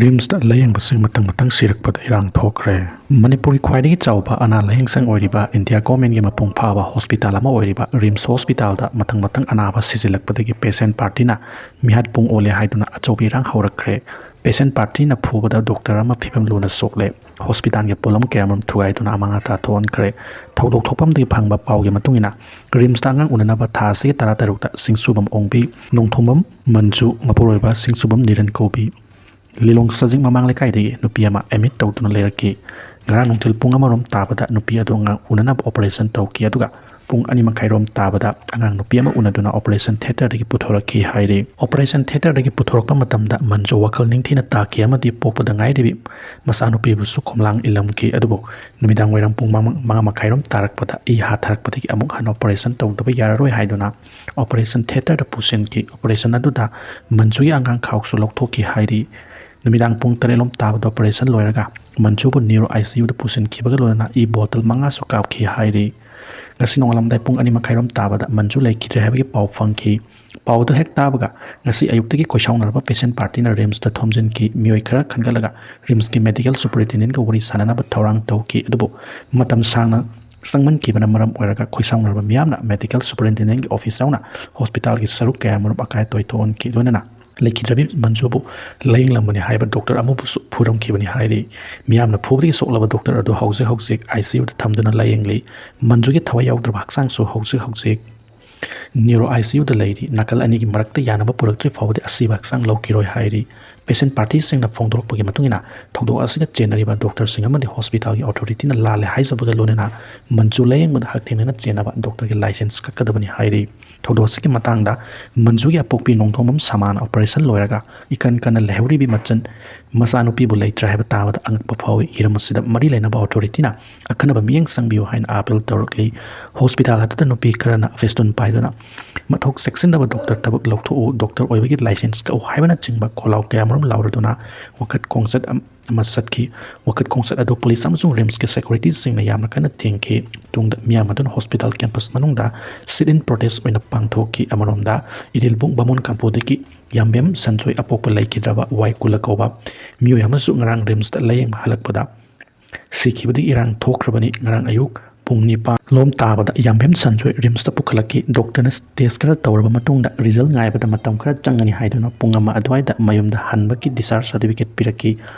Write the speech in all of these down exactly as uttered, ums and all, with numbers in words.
ꯔꯤꯝꯁꯇ ꯂꯥꯌꯦꯡꯕꯁꯤꯡ ꯃꯊꯪ ꯃꯊꯪ ꯁꯤꯔꯛꯄꯗ ꯏꯔꯥꯡ ꯊꯣꯛꯈ꯭ꯔꯦ꯫ ꯃꯅꯤꯄꯨꯔꯒꯤ ꯈ꯭ꯋꯥꯏꯗꯒꯤ ꯆꯥꯎꯕ ꯑꯅꯥ ꯂꯥꯌꯦꯡ ꯁꯪ ꯑꯣꯏꯔꯤꯕ ꯏꯟꯗꯤꯌꯥ ꯒꯣꯔꯃꯦꯟꯒꯤ ꯃꯄꯨꯡ ꯐꯥꯕ ꯍꯣꯁꯄꯤꯇꯥꯜ ꯑꯃ ꯑꯣꯏꯔꯤꯕ ꯔꯤꯝꯁ ꯍꯣꯁꯄꯤꯇꯥꯜꯗ ꯃꯊꯪ ꯃꯊꯪ ꯑꯅꯥꯕ ꯁꯤꯖꯤꯜꯂꯛꯄꯗꯒꯤ ꯄꯦꯁꯦꯟ ꯄꯥꯔꯇꯤꯅ ꯃꯤꯍꯥꯠ ꯄꯨꯡ ꯑꯣꯜꯂꯦ ꯍꯥꯏꯗꯨꯅ ꯑꯆꯧꯕ ꯏꯔꯥꯡ ꯍꯧꯔꯛꯈ꯭ꯔꯦ꯫ ꯄꯦꯁꯦꯟ ꯄꯥꯔꯇꯤꯅ ꯐꯨꯕꯗ ꯗꯣꯛꯇꯔ ꯑꯃ ꯐꯤꯕꯝ ꯂꯨꯅ ꯁꯣꯛꯂꯦ꯫ ꯍꯣꯁꯄꯤꯇꯥꯜꯒꯤ ꯄꯣꯠꯂꯝ ꯀꯌꯥꯃꯔꯨꯝ ꯊꯨꯒꯥꯏꯗꯨꯅ ꯑꯃꯥꯡ ꯑꯇꯥ ꯊꯣꯛꯍꯟꯈ꯭ꯔꯦ꯫ ꯊꯧꯗꯣꯛ ꯊꯣꯛꯐꯝꯗꯒꯤ ꯐꯪꯕ ꯄꯥꯎꯒꯤ ꯃꯇꯨꯡ ꯏꯟꯅ, ꯔꯤꯝꯁꯇ ꯑꯉꯥꯡ ꯎꯅꯅꯕ ꯊꯥ ꯑꯁꯤꯒꯤ ꯇꯔꯥꯇꯔꯨꯛꯇ ꯁꯤꯡꯁꯨꯕꯝ ꯑꯣꯡꯕꯤ, ꯅꯣꯡꯊꯣꯝꯕꯝ ꯃꯟꯖꯨ, ꯃꯄꯨꯔꯣꯏꯕ ꯁꯤꯡꯁꯨꯕꯝ ꯅꯤꯔꯟ ꯀꯧꯕꯤ, ꯂꯤꯂꯣꯡ ꯁꯖꯤꯡ ꯃꯃꯥꯡ ꯂꯩꯀꯥꯏꯗꯒꯤ ꯅꯨꯄꯤ ꯑꯃ ꯑꯦꯗꯃꯤꯠ ꯇꯧꯗꯨꯅ ꯂꯩꯔꯛꯈꯤ꯫ ꯉꯔꯥꯡ ꯅꯨꯡꯊꯤꯜ ꯄꯨꯡ ꯑꯃꯔꯣꯝ ꯇꯥꯕꯗ ꯅꯨꯄꯤ ꯑꯗꯨ ꯑꯉꯥꯡ ꯎꯅꯅꯕ ꯑꯣꯄꯔꯦꯁꯟ ꯇꯧꯈꯤ, ꯑꯗꯨꯒ ꯄꯨꯡ ꯑꯅꯤ ꯃꯈꯥꯏꯔꯣꯝ ꯇꯥꯕꯗ ꯑꯉꯥꯡ ꯅꯨꯄꯤ ꯑꯃ ꯎꯅꯗꯨꯅ ꯑꯣꯄꯔꯦꯁꯟ ꯊꯤꯌꯦꯇꯔꯗꯒꯤ ꯄꯨꯊꯣꯔꯛꯈꯤ ꯍꯥꯏꯔꯤ꯫ ꯑꯣꯄꯔꯦꯁꯟ ꯊꯤꯌꯦꯇꯔꯗꯒꯤ ꯄꯨꯊꯣꯔꯛꯄ ꯃꯇꯝꯗ ꯃꯟꯖꯨ ꯋꯥꯈꯜ ꯅꯤꯡꯊꯤꯅ ꯇꯥꯈꯤ ꯑꯃꯗꯤ ꯄꯣꯛꯄꯗ ꯉꯥꯏꯔꯤꯕꯤ ꯃꯆꯥꯅꯨꯄꯤꯕꯨꯁꯨ ꯈꯣꯝꯂꯥꯡ ꯏꯜꯂꯝꯈꯤ꯫ ꯑꯗꯨꯕꯨ ꯅꯨꯃꯤꯗꯥꯡ ꯋꯥꯏꯔꯝ ꯄꯨꯡ ꯃꯉꯥ, ꯃꯉꯥ ꯃꯈꯥꯏꯔꯣꯝ ꯇꯥꯔꯛꯄꯗ ꯏ ꯍꯥꯊꯔꯛꯄꯗꯒꯤ ꯑꯃꯨꯛ ꯍꯟꯅ ꯑꯣꯄꯔꯦꯁꯟ ꯇꯧꯗꯕ ꯌꯥꯔꯔꯣꯏ ꯍꯥꯏꯗꯨꯅ ꯑꯣꯄꯔꯦꯁꯟ ꯊꯤꯌꯦꯇꯔꯗ ꯄꯨꯁꯤꯟꯈꯤ꯫ ꯑꯣꯄꯔꯦꯁꯟ ꯑꯗꯨꯗ ꯃꯟꯖꯨꯒꯤ ꯑꯉꯥꯡ ꯈꯥꯎꯁꯨ ꯂꯧꯊꯣꯛꯈꯤ ꯍꯥꯏꯔꯤ꯫ ꯅꯨꯃꯤꯗꯥꯡ ꯄꯨꯡ ꯇꯔꯦꯠꯂꯣꯝ ꯇꯥꯕꯗ ꯑꯣꯄꯔꯦꯁꯟ ꯂꯣꯏꯔꯒ ꯃꯟꯖꯨꯕꯨ ꯅ꯭ꯌꯨꯔꯣ ꯑꯥꯏ ꯁꯤ ꯌꯨꯗ ꯄꯨꯁꯤꯟꯈꯤꯕꯒ ꯂꯣꯏꯅꯅ ꯏ ꯕꯣꯇꯜ ꯃꯉꯥꯁꯨ ꯀꯥꯞꯈꯤ ꯍꯥꯏꯔꯤ꯫ ꯉꯁꯤ ꯅꯣꯡꯉꯥꯜꯂꯝꯗꯥꯏ ꯄꯨꯡ ꯑꯅꯤ ꯃꯈꯥꯏꯔꯣꯝ ꯇꯥꯕꯗ ꯃꯟꯖꯨ ꯂꯩꯈꯤꯗ꯭ꯔꯦ ꯍꯥꯏꯕꯒꯤ ꯄꯥꯎ ꯐꯪꯈꯤ꯫ ꯄꯥꯎ ꯑꯗꯨ ꯍꯦꯛ ꯇꯥꯕꯒ ꯉꯁꯤ ꯑꯌꯨꯛꯇꯒꯤ ꯈꯣꯏꯁꯥꯎꯅꯔꯕ ꯄꯦꯁꯦꯟ ꯄꯥꯔꯇꯤꯅ ꯔꯤꯝꯁꯇ ꯊꯣꯝꯖꯤꯟꯈꯤ꯫ ꯃꯤꯑꯣꯏ ꯈꯔ ꯈꯟꯒꯠꯂꯒ ꯔꯤꯝꯁꯀꯤ ꯃꯦꯗꯤꯀꯦꯜ ꯁꯨꯄꯔꯤꯟꯇꯦꯟꯗꯦꯟꯒ ꯋꯥꯔꯤ ꯁꯥꯟꯅꯅꯕ ꯊꯧꯔꯥꯡ ꯇꯧꯈꯤ꯫ ꯑꯗꯨꯕꯨ ꯃꯇꯝ ꯁꯥꯡꯅ ꯆꯪꯃꯟꯈꯤꯕꯅ ꯃꯔꯝ ꯑꯣꯏꯔꯒ ꯈꯣꯏꯁꯥꯎꯅꯔꯕ ꯃꯤꯌꯥꯝꯅ ꯃꯦꯗꯤꯀꯦꯜ ꯁꯨꯄꯔꯤꯟꯇꯦꯟꯗꯦꯟꯒꯤ ꯑꯣꯐꯤꯁ ꯌꯥꯎꯅ ꯍꯣꯁꯄꯤꯇꯥꯜꯒꯤ ꯁꯔꯨꯛ ꯀꯌꯥꯃꯔꯨꯝ ꯑꯀꯥꯏ ꯑꯇꯣꯏ ꯊꯣꯛꯍꯟꯈꯤ꯫ ꯂꯣꯏꯅꯅ ꯂꯩꯈꯤꯗ꯭ꯔꯕꯤ ꯃꯟꯖꯨꯕꯨ ꯂꯥꯌꯦꯡꯂꯝꯕꯅꯤ ꯍꯥꯏꯕ ꯗꯣꯛꯇꯔ ꯑꯃꯕꯨꯁꯨ ꯐꯨꯔꯝꯈꯤꯕꯅꯤ ꯍꯥꯏꯔꯤ꯫ ꯃꯤꯌꯥꯝꯅ ꯐꯨꯕꯗꯒꯤ ꯁꯣꯛꯂꯕ ꯗꯣꯛꯇꯔ ꯑꯗꯨ ꯍꯧꯖꯤꯛ ꯍꯧꯖꯤꯛ ꯑꯥꯏ ꯁꯤ ꯌꯨꯗ ꯊꯝꯗꯨꯅ ꯂꯥꯌꯦꯡꯂꯤ꯫ ꯃꯟꯖꯨꯒꯤ ꯊꯋꯥꯏ ꯌꯥꯎꯗ꯭ꯔꯕ ꯍꯛꯆꯥꯡꯁꯨ ꯍꯧꯖꯤꯛ ꯍꯧꯖꯤꯛ ꯅ꯭ꯌꯨꯔꯣ ꯑꯥꯏ ꯁꯤ ꯌꯨꯗ ꯂꯩꯔꯤ꯫ ꯅꯥꯀꯜ ꯑꯅꯤꯒꯤ ꯃꯔꯛꯇ ꯌꯥꯅꯕ ꯄꯨꯔꯛꯇ꯭ꯔꯤ ꯐꯥꯎꯕꯗꯤ ꯑꯁꯤꯕ ꯍꯛꯆꯥꯡ ꯂꯧꯈꯤꯔꯣꯏ ꯍꯥꯏꯔꯤ꯫ ꯄꯦꯁꯦꯟ ꯄꯥꯔꯇꯤꯁꯤꯡꯅ ꯐꯣꯡꯗꯣꯔꯛꯄꯒꯤ ꯃꯇꯨꯡ ꯏꯟꯅ ꯊꯧꯗꯣꯛ ꯑꯁꯤꯗ ꯆꯦꯟꯅꯔꯤꯕ ꯗꯣꯛꯇꯔꯁꯤꯡ ꯑꯃꯗꯤ ꯍꯣꯁꯄꯤꯇꯥꯜꯒꯤ ꯑꯣꯊꯣꯔꯤꯇꯤꯅ ꯂꯥꯜꯂꯦ ꯍꯥꯏꯖꯕꯒ ꯂꯣꯏꯅꯅ ꯃꯟꯖꯨ ꯂꯥꯌꯦꯡꯕꯗ ꯍꯛꯊꯦꯡꯅꯅ ꯆꯦꯟꯅꯕ ꯗꯣꯛꯇꯔꯒꯤ ꯂꯥꯏꯁꯦꯟꯁ ꯀꯛꯀꯗꯕꯅꯤ ꯍꯥꯏꯔꯤ꯫ ꯊꯧꯗꯣꯛ ꯑꯁꯤꯒꯤ ꯃꯇꯥꯡꯗ ꯃꯟꯖꯨꯒꯤ ꯑꯄꯣꯛꯄꯤ ꯅꯣꯡꯊꯣꯝꯕꯝ ꯁꯃꯥꯅ ꯑꯣꯄꯔꯦꯁꯟ ꯂꯣꯏꯔꯒ ꯏꯀꯟ ꯀꯟꯅ ꯂꯩꯍꯧꯔꯤꯕꯤ ꯃꯆꯟ ꯃꯆꯥꯅꯨꯄꯤꯕꯨ ꯂꯩꯇ꯭ꯔꯦ ꯍꯥꯏꯕ ꯇꯥꯕꯗ ꯑꯉꯛꯄ ꯐꯥꯎꯏ꯫ ꯍꯤꯔꯝ ꯑꯁꯤꯗ ꯃꯔꯤ ꯂꯩꯅꯕ ꯑꯣꯊꯣꯔꯤꯇꯤꯅ ꯑꯈꯟꯅꯕ ꯃꯤꯠꯌꯦꯡ ꯆꯪꯕꯤꯌꯨ ꯍꯥꯏꯅ ꯑꯥꯄꯤꯜ ꯇꯧꯔꯛꯂꯤ꯫ ꯍꯣꯁꯄꯤꯇꯥꯜ ꯑꯗꯨꯗ ꯅꯨꯄꯤ ꯈꯔꯅ ꯐꯦꯁꯇꯨꯟ ꯄꯥꯏꯗꯨꯅ ꯃꯊꯧ ꯆꯦꯛꯁꯤꯟꯗꯕ ꯗꯣꯛꯇꯔ ꯊꯕꯛ ꯂꯧꯊꯣꯛꯎ, ꯗꯣꯛꯇꯔ ꯑꯣꯏꯕꯒꯤ ꯂꯥꯏꯁꯦꯟꯁ ꯀꯛꯎ ꯍꯥꯏꯕꯅꯆꯤꯡꯕ ꯈꯣꯜꯂꯥꯎ ꯀꯌꯥꯃꯔꯨꯝ ꯂꯥꯎꯔꯗꯨꯅ ꯋꯥꯀꯠ ꯈꯣꯡꯆꯠ ꯑꯃ ꯆꯠꯈꯤ꯫ ꯋꯥꯀꯠ ꯈꯣꯡꯆꯠ ꯑꯗꯨ ꯄꯨꯂꯤꯁ ꯑꯃꯁꯨꯡ ꯔꯤꯝꯁꯀꯤ ꯁꯦꯀ꯭ꯌꯨꯔꯤꯇꯤꯁꯤꯡꯅ ꯌꯥꯝꯅ ꯀꯟꯅ ꯊꯤꯡꯈꯤ꯫ ꯇꯨꯡꯗ ꯃꯤꯌꯥꯝ ꯑꯗꯨꯅ ꯍꯣꯁꯄꯤꯇꯥꯜ ꯀꯦꯝꯄꯁ ꯃꯅꯨꯡꯗ sit-in protest ꯑꯣꯏꯅ ꯄꯥꯡꯊꯣꯛꯈꯤ꯫ ꯑꯃꯔꯣꯝꯗ ꯏꯔꯤꯜꯕꯨꯡ ꯕꯥꯃꯣꯟ ꯀꯥꯝꯄꯨꯗꯒꯤ ꯌꯥꯝꯕꯦꯝ ꯁꯟꯖꯣꯏ ꯑꯄꯣꯛꯄ ꯂꯩꯈꯤꯗ꯭ꯔꯕ ꯋꯥꯏ ꯀꯨꯂ ꯀꯧꯕ ꯃꯤꯑꯣꯏ ꯑꯃꯁꯨ ꯉꯔꯥꯡ ꯔꯤꯝꯁꯇ ꯂꯥꯌꯦꯡꯕ ꯍꯜꯂꯛꯄꯗ ꯁꯤꯈꯤꯕꯗꯒꯤ ꯏꯔꯥꯡ ꯊꯣꯛꯈ꯭ꯔꯕꯅꯤ꯫ ꯉꯔꯥꯡ ꯑꯌꯨꯛ ꯄꯨꯡ ꯅꯤꯄꯥꯟ ꯂꯣꯝ ꯇꯥꯕꯗ ꯌꯥꯝꯕꯦꯝ ꯁꯟꯖꯣꯏ ꯔꯤꯝꯁꯇ ꯄꯨꯈꯠꯂꯛꯈꯤ꯫ ꯗꯣꯛꯇꯔꯅ ꯇꯦꯁ ꯈꯔ ꯇꯧꯔꯕ ꯃꯇꯨꯡꯗ ꯔꯤꯖꯜ ꯉꯥꯏꯕꯗ ꯃꯇꯝ ꯈꯔ ꯆꯪꯒꯅꯤ ꯍꯥꯏꯗꯨꯅ ꯄꯨꯡ ꯑꯃ ꯑꯗꯨꯋꯥꯏꯗ ꯃꯌꯨꯝꯗ ꯍꯟꯕꯒꯤ ꯗꯤꯁꯆꯥꯔꯖ ꯁꯥꯔꯇꯤꯐꯤꯀꯦꯠ ꯄꯤꯔꯛꯈꯤ꯫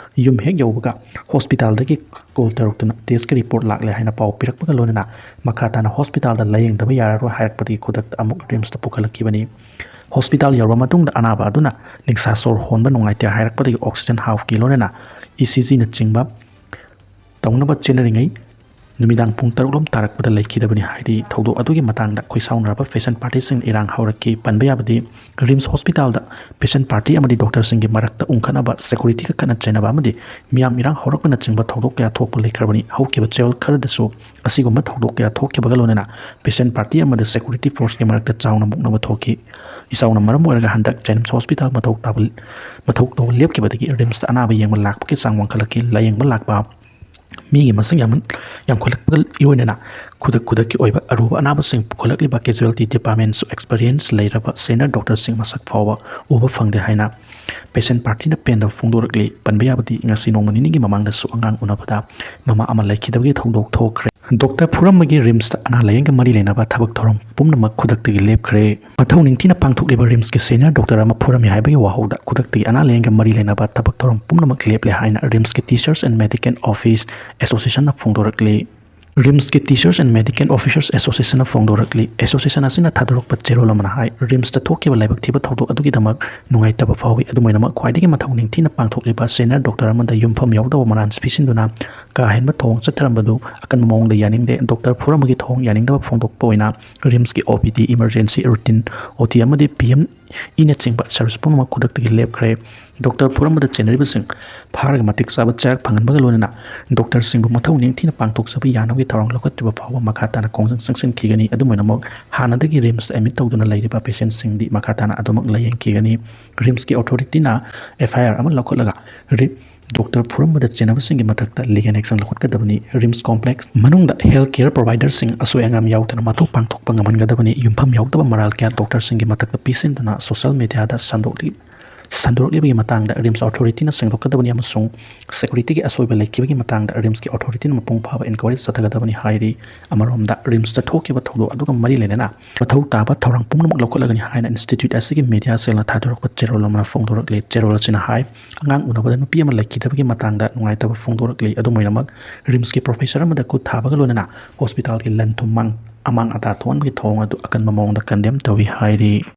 ꯌꯨꯝ ꯍꯦꯛ ꯌꯧꯕꯒ ꯍꯣꯁꯄꯤꯇꯥꯜꯗꯒꯤ ꯀꯣꯜ ꯇꯧꯔꯛꯇꯨꯅ ꯇꯦꯁꯀꯤ ꯔꯤꯄꯣꯔꯠ ꯂꯥꯛꯂꯦ ꯍꯥꯏꯅ ꯄꯥꯎ ꯄꯤꯔꯛꯄꯒ ꯂꯣꯏꯅꯅ ꯃꯈꯥ ꯇꯥꯅ ꯍꯣꯁꯄꯤꯇꯥꯜꯗ ꯂꯥꯌꯦꯡꯗꯕ ꯌꯥꯔꯔꯣꯏ ꯍꯥꯏꯔꯛꯄꯗꯒꯤ ꯈꯨꯗꯛꯇ ꯑꯃꯨꯛ ꯔꯤꯝꯁꯇ ꯄꯨꯈꯠꯂꯛꯈꯤꯕꯅꯤ꯫ ꯍꯣꯁꯄꯤꯇꯥꯜ ꯌꯧꯔꯕ ꯃꯇꯨꯡꯗ ꯑꯅꯥꯕ ꯑꯗꯨꯅ ꯅꯤꯡꯁꯥ ꯁꯣꯔ ꯍꯣꯟꯕ ꯅꯨꯡꯉꯥꯏꯇꯦ ꯍꯥꯏꯔꯛꯄꯗꯒꯤ ꯑꯣꯛꯁꯤꯖꯦꯟ ꯍꯥꯞꯀꯤ ꯂꯣꯏꯅꯅ ꯏ ꯁꯤ ꯖꯤꯅꯆꯤꯡꯕ ꯇꯧꯅꯕ ꯆꯦꯟꯅꯔꯤꯉꯩ ꯅꯨꯃꯤꯗꯥꯡ ꯄꯨꯡ ꯇꯔꯨꯛ ꯂꯣꯝ ꯇꯥꯔꯛꯄꯗ ꯂꯩꯈꯤꯗꯕꯅꯤ ꯍꯥꯏꯔꯤ꯫ ꯊꯧꯗꯣꯛ ꯑꯗꯨꯒꯤ ꯃꯇꯥꯡꯗ ꯈꯣꯏꯁꯥꯎꯅꯔꯕ ꯄꯦꯁꯦꯟ ꯄꯥꯔꯇꯤꯁꯤꯡ ꯏꯔꯥꯡ ꯍꯧꯔꯛꯈꯤ꯫ ꯄꯟꯕ ꯌꯥꯕꯗꯤ ꯔꯤꯝꯁ ꯍꯣꯁꯄꯤꯇꯥꯜꯗ ꯄꯦꯁꯦꯟ ꯄꯥꯔꯇꯤ ꯑꯃꯗꯤ ꯗꯣꯛꯇꯔꯁꯤꯡꯒꯤ ꯃꯔꯛꯇ ꯎꯪꯈꯠꯅꯕ, ꯁꯦꯀꯨꯔꯤꯇꯤꯒ ꯈꯠꯅ ꯆꯩꯅꯕ ꯑꯃꯗꯤ ꯃꯤꯌꯥꯝ ꯏꯔꯥꯡ ꯍꯧꯔꯛꯄꯅꯆꯤꯡꯕ ꯊꯧꯗꯣꯛ ꯀꯌꯥ ꯊꯣꯛꯄ ꯂꯩꯈ꯭ꯔꯕꯅꯤ꯫ ꯍꯧꯈꯤꯕ ꯆꯌꯣꯜ ꯈꯔꯗꯁꯨ ꯑꯁꯤꯒꯨꯝꯕ ꯊꯧꯗꯣꯛ ꯀꯌꯥ ꯊꯣꯛꯈꯤꯕꯒ ꯂꯣꯏꯅꯅ ꯄꯦꯁꯦꯟ ꯄꯥꯔꯇꯤ ꯑꯃꯗꯤ ꯁꯦꯀꯨꯔꯤꯇꯤ ꯐꯣꯔꯁꯀꯤ ꯃꯔꯛꯇ ꯆꯥꯎꯅ ꯃꯨꯛꯅꯕ ꯊꯣꯛꯈꯤ꯫ ꯏꯆꯥꯎꯅ ꯃꯔꯝ ꯑꯣꯏꯔꯒ ꯍꯟꯗꯛ ꯖꯦꯅꯤꯝꯁ ꯍꯣꯁꯄꯤꯇꯥꯜ ꯃꯊꯧ ꯇꯥꯕ, ꯃꯊꯧ ꯇꯧꯕ ꯂꯦꯞꯈꯤꯕꯗꯒꯤ ꯔꯤꯝꯁꯇ ꯑꯅꯥꯕ ꯌꯦꯡꯕ ꯂꯥꯛꯄꯒꯤ ꯆꯥꯡ ꯋꯥꯡꯈꯠꯂꯛꯈꯤ꯫ ꯂꯥꯌꯦꯡꯕ ꯂꯥꯛꯄ ꯃꯤꯒꯤ ꯃꯁꯤꯡ ꯌꯥꯝ-, ꯌꯥꯝꯈꯠꯂꯛꯄꯒ ꯂꯣꯏꯅꯅ ꯈꯨꯗꯛ ꯈꯨꯗꯛꯀꯤ ꯑꯣꯏꯕ ꯑꯔꯨꯕ ꯑꯅꯥꯕꯁꯤꯡ ꯄꯨꯈꯠꯂꯛꯂꯤꯕ ꯀꯦꯖꯨꯋꯦꯜꯇꯤ ꯗꯤꯄꯥꯔꯠꯃꯦꯟꯁꯨ ꯑꯦꯛꯁꯄꯔꯤꯌꯦꯟꯁ ꯂꯩꯔꯕ ꯁꯦꯅꯤꯌꯔ ꯗꯣꯛꯇꯔꯁꯤꯡ ꯃꯁꯛ ꯐꯥꯎꯕ ꯎꯕ ꯐꯪꯗꯦ ꯍꯥꯏꯅ ꯄꯦꯁꯦꯟ ꯄꯥꯔꯇꯤꯅ ꯄꯦꯟꯗꯕ ꯐꯣꯡꯗꯣꯔꯛꯂꯤ꯫ ꯄꯟꯕ ꯌꯥꯕꯗꯤ ꯉꯁꯤ ꯅꯣꯡꯃ ꯅꯤꯅꯤꯒꯤ ꯃꯃꯥꯡꯗꯁꯨ ꯑꯉꯥꯡ ꯎꯅꯕꯗ ꯃꯃꯥ ꯑꯃ ꯂꯩꯈꯤꯗꯕꯒꯤ ꯊꯧꯗꯣꯛ ꯊꯣꯛꯈ꯭ꯔꯦ꯫ ꯗꯣꯛꯇꯔ ꯐꯨꯔꯝꯕꯒꯤ ꯔꯤꯝꯁꯇ ꯑꯅꯥ ꯂꯥꯌꯦꯡꯒ ꯃꯔꯤ ꯂꯩꯅꯕ ꯊꯕꯛ ꯊꯧꯔꯝ ꯄꯨꯝꯅꯃꯛ ꯈꯨꯗꯛꯇꯒꯤ ꯂꯦꯞꯈ꯭ꯔꯦ꯫ ꯃꯊꯧ ꯅꯤꯡꯊꯤꯅ ꯄꯥꯡꯊꯣꯛꯂꯤꯕ ꯔꯤꯝꯁꯀꯤ ꯁꯦꯅꯤꯌꯔ ꯗꯣꯛꯇꯔ ꯑꯃ ꯐꯨꯔꯝꯃꯤ ꯍꯥꯏꯕꯒꯤ ꯋꯥꯍꯧꯗ ꯈꯨꯗꯛꯇꯒꯤ ꯑꯅꯥ ꯂꯥꯌꯦꯡꯒ ꯃꯔꯤ ꯂꯩꯅꯕ ꯊꯕꯛ ꯊꯧꯔꯝ ꯄꯨꯝꯅꯃꯛ ꯂꯦꯞꯂꯦ ꯍꯥꯏꯅ ꯔꯤꯝꯁꯀꯤ ꯇꯤꯆꯔꯁ ꯑꯦꯟ ꯃꯦꯗꯤꯀꯦꯜ ꯑꯣꯐꯤꯁ ꯑꯦꯁꯣꯁꯤꯌꯦꯁꯟꯅ ꯐꯣꯡꯗꯣꯔꯛꯂꯤ꯫ ꯔꯤꯝꯁꯀꯤ ꯇꯤꯆꯔꯁ ꯑꯦꯟ ꯃꯦꯗꯤꯀꯦꯜ ꯑꯣꯐꯤꯁꯔꯁ ꯑꯦꯁꯣꯁꯤꯌꯦꯁꯟꯅ ꯐꯣꯡꯗꯣꯔꯛꯂꯤ꯫ ꯑꯦꯁꯣꯁꯤꯌꯦꯁꯟ ꯑꯁꯤꯅ ꯊꯥꯗꯣꯔꯛꯄ ꯆꯦꯔꯣꯜ ꯑꯃꯅ ꯍꯥꯏ, ꯔꯤꯝꯁꯇ ꯊꯣꯛꯈꯤꯕ ꯂꯥꯏꯕꯛ ꯊꯤꯕ ꯊꯧꯗꯣꯛ ꯑꯗꯨꯒꯤꯗꯃꯛ ꯅꯨꯡꯉꯥꯏꯇꯕ ꯐꯥꯎꯏ꯫ ꯑꯗꯨꯝ ꯑꯣꯏꯅꯃꯛ, ꯈ꯭ꯋꯥꯏꯗꯒꯤ ꯃꯊꯧ ꯅꯤꯡꯊꯤꯅ ꯄꯥꯡꯊꯣꯛꯂꯤꯕ ꯁꯦꯅꯤꯌꯔ ꯗꯣꯛꯇꯔ ꯑꯃꯗ ꯌꯨꯝꯐꯝ ꯌꯥꯎꯗꯕ ꯃꯔꯥꯜ ꯄꯤꯁꯤꯟꯗꯨꯅ ꯀꯥ ꯍꯦꯟꯕ ꯊꯧꯑꯣꯡ ꯆꯠꯊꯔꯝꯕꯗꯨ ꯑꯀꯟꯕ ꯃꯑꯣꯡꯗ ꯌꯥꯅꯤꯡꯗꯦ꯫ ꯗꯣꯛꯇꯔ ꯐꯨꯔꯝꯕꯒꯤ ꯊꯧꯑꯣꯡ ꯌꯥꯅꯤꯡꯗꯕ ꯐꯣꯡꯗꯣꯛꯄ ꯑꯣꯏꯅ ꯔꯤꯝꯁꯀꯤ ꯑꯣ ꯄꯤ ꯗꯤ, ꯏꯃꯔꯖꯦꯟꯁꯤ, ꯔꯨꯇꯤꯟ ꯑꯣ ꯇꯤ ꯑꯃꯗꯤ ꯄꯤ ꯑꯦꯝ ꯏꯅꯆꯤꯡꯕ ꯁꯔꯚꯤꯁ ꯄꯨꯝꯅꯃꯛ ꯈꯨꯗꯛꯇꯒꯤ ꯂꯦꯞꯈ꯭ꯔꯦ꯫ ꯗꯣꯛꯇꯔ ꯐꯨꯔꯝꯕꯗ ꯆꯦꯟꯅꯔꯤꯕꯁꯤꯡ ꯐꯥꯔꯒ ꯃꯇꯤꯛ ꯆꯥꯕ ꯆꯩꯔꯥꯛ ꯐꯪꯍꯟꯕꯒ ꯂꯣꯏꯅꯅ ꯗꯣꯛꯇꯔꯁꯤꯡꯕꯨ ꯃꯊꯧ ꯅꯤꯡꯊꯤꯅ ꯄꯥꯡꯊꯣꯛꯆꯕ ꯌꯥꯅꯕꯒꯤ ꯊꯧꯔꯥꯡ ꯂꯧꯈꯠꯇ꯭ꯔꯤꯕ ꯐꯥꯎꯕ ꯃꯈꯥ ꯇꯥꯅ ꯈꯣꯡꯖꯪ ꯆꯪꯁꯤꯟꯈꯤꯒꯅꯤ꯫ ꯑꯗꯨꯝ ꯑꯣꯏꯅꯃꯛ, ꯍꯥꯟꯅꯗꯒꯤ ꯔꯤꯝꯁꯇ ꯑꯦꯗꯃꯤꯠ ꯇꯧꯗꯨꯅ ꯂꯩꯔꯤꯕ ꯄꯦꯁꯦꯟꯁꯤꯡꯗꯤ ꯃꯈꯥ ꯇꯥꯅ ꯑꯗꯨꯃꯛ ꯂꯥꯌꯦꯡꯈꯤꯒꯅꯤ꯫ ꯔꯤꯝꯁꯀꯤ ꯑꯣꯊꯣꯔꯤꯇꯤꯅ ꯑꯦꯐ ꯑꯥꯏ ꯑꯥꯔ ꯑꯃ ꯂꯧꯈꯠꯂꯒ ꯔꯤ-, ꯗꯣꯛꯇꯔ ꯐꯨꯔꯝꯕꯗ ꯆꯦꯟꯅꯕꯁꯤꯡꯒꯤ ꯃꯊꯛꯇ ꯂꯤꯒꯦꯜ ꯑꯦꯛꯁꯟ ꯂꯧꯈꯠꯀꯗꯕꯅꯤ꯫ ꯔꯤꯝꯁ ꯀꯣꯝꯄ꯭ꯂꯦꯛꯁ ꯃꯅꯨꯡꯗ ꯍꯦꯜꯊ ꯀꯦꯌꯔ ꯄ꯭ꯔꯣꯚꯥꯏꯗꯔꯁꯤꯡ ꯑꯁꯣꯏ ꯑꯉꯥꯝ ꯌꯥꯎꯗꯅ ꯃꯊꯧ ꯄꯥꯡꯊꯣꯛꯄ ꯉꯝꯍꯟꯒꯗꯕꯅꯤ꯫ ꯌꯨꯝꯐꯝ ꯌꯥꯎꯗꯕ ꯃꯔꯥꯜ ꯀꯌꯥ ꯗꯣꯛꯇꯔꯁꯤꯡꯒꯤ ꯃꯊꯛꯇ ꯄꯤꯁꯤꯟꯗꯨꯅ ꯁꯣꯁꯤꯌꯦꯜ ꯃꯦꯗꯤꯌꯥꯗ ꯁꯟꯗꯣꯛꯂꯤ ꯁꯟꯗꯣꯔꯛꯂꯤꯕꯒꯤ ꯃꯇꯥꯡꯗ ꯔꯤꯝꯁ ꯑꯣꯊꯣꯔꯤꯇꯤꯅ ꯁꯦꯡꯗꯣꯛꯀꯗꯕꯅꯤ ꯑꯃꯁꯨꯡ ꯁꯦꯀ꯭ꯌꯨꯔꯤꯇꯤꯒꯤ ꯑꯁꯣꯏꯕ ꯂꯩꯈꯤꯕꯒꯤ ꯃꯇꯥꯡꯗ ꯔꯤꯝꯁꯀꯤ ꯑꯣꯊꯣꯔꯤꯇꯤꯅ ꯃꯄꯨꯡ ꯐꯥꯕ ꯏꯟꯀ꯭ꯋꯥꯏꯔꯤ ꯆꯠꯊꯒꯗꯕꯅꯤ ꯍꯥꯏꯔꯤ꯫ ꯑꯃꯔꯣꯝꯗ, ꯔꯤꯝꯁꯇ ꯊꯣꯛꯈꯤꯕ ꯊꯧꯗꯣꯛ ꯑꯗꯨꯒ ꯃꯔꯤ ꯂꯩꯅꯅ ꯃꯊꯧ ꯇꯥꯕ ꯊꯧꯔꯥꯡ ꯄꯨꯝꯅꯃꯛ ꯂꯧꯈꯠꯂꯒꯅꯤ ꯍꯥꯏꯅ ꯏꯟꯁꯇꯤꯇ꯭ꯌꯨꯠ ꯑꯁꯤꯒꯤ ꯃꯦꯗꯤꯌꯥ ꯁꯦꯜꯅ ꯊꯥꯗꯣꯔꯛꯄ ꯆꯦꯔꯣꯜ ꯑꯃꯅ ꯐꯣꯡꯗꯣꯔꯛꯂꯤ꯫ ꯆꯦꯔꯣꯜ ꯑꯁꯤꯅ ꯍꯥꯏ, ꯑꯉꯥꯡ ꯎꯅꯕꯗ ꯅꯨꯄꯤ ꯑꯃ ꯂꯩꯈꯤꯗꯕꯒꯤ ꯃꯇꯥꯡꯗ ꯅꯨꯡꯉꯥꯏꯇꯕ ꯐꯣꯡꯗꯣꯔꯛꯂꯤ꯫ ꯑꯗꯨꯝ ꯑꯣꯏꯅꯃꯛ, ꯔꯤꯝꯁꯀꯤ ꯄ꯭ꯔꯣꯐꯦꯁꯔ ꯑꯃꯗ ꯈꯨꯠ ꯊꯥꯕꯒ ꯂꯣꯏꯅꯅ ꯍꯣꯁꯄꯤꯇꯥꯜꯒꯤ ꯂꯟ ꯊꯨꯝ ꯃꯥꯡ ꯑꯃꯥꯡ ꯑꯇꯥ ꯊꯣꯛꯍꯟꯕꯒꯤ ꯊꯧꯑꯣꯡ ꯑꯗꯨ ꯑꯀꯟꯕ ꯃꯑꯣꯡꯗ ꯀꯟꯗꯦꯝ ꯇꯧꯏ ꯍꯥꯏꯔꯤ꯫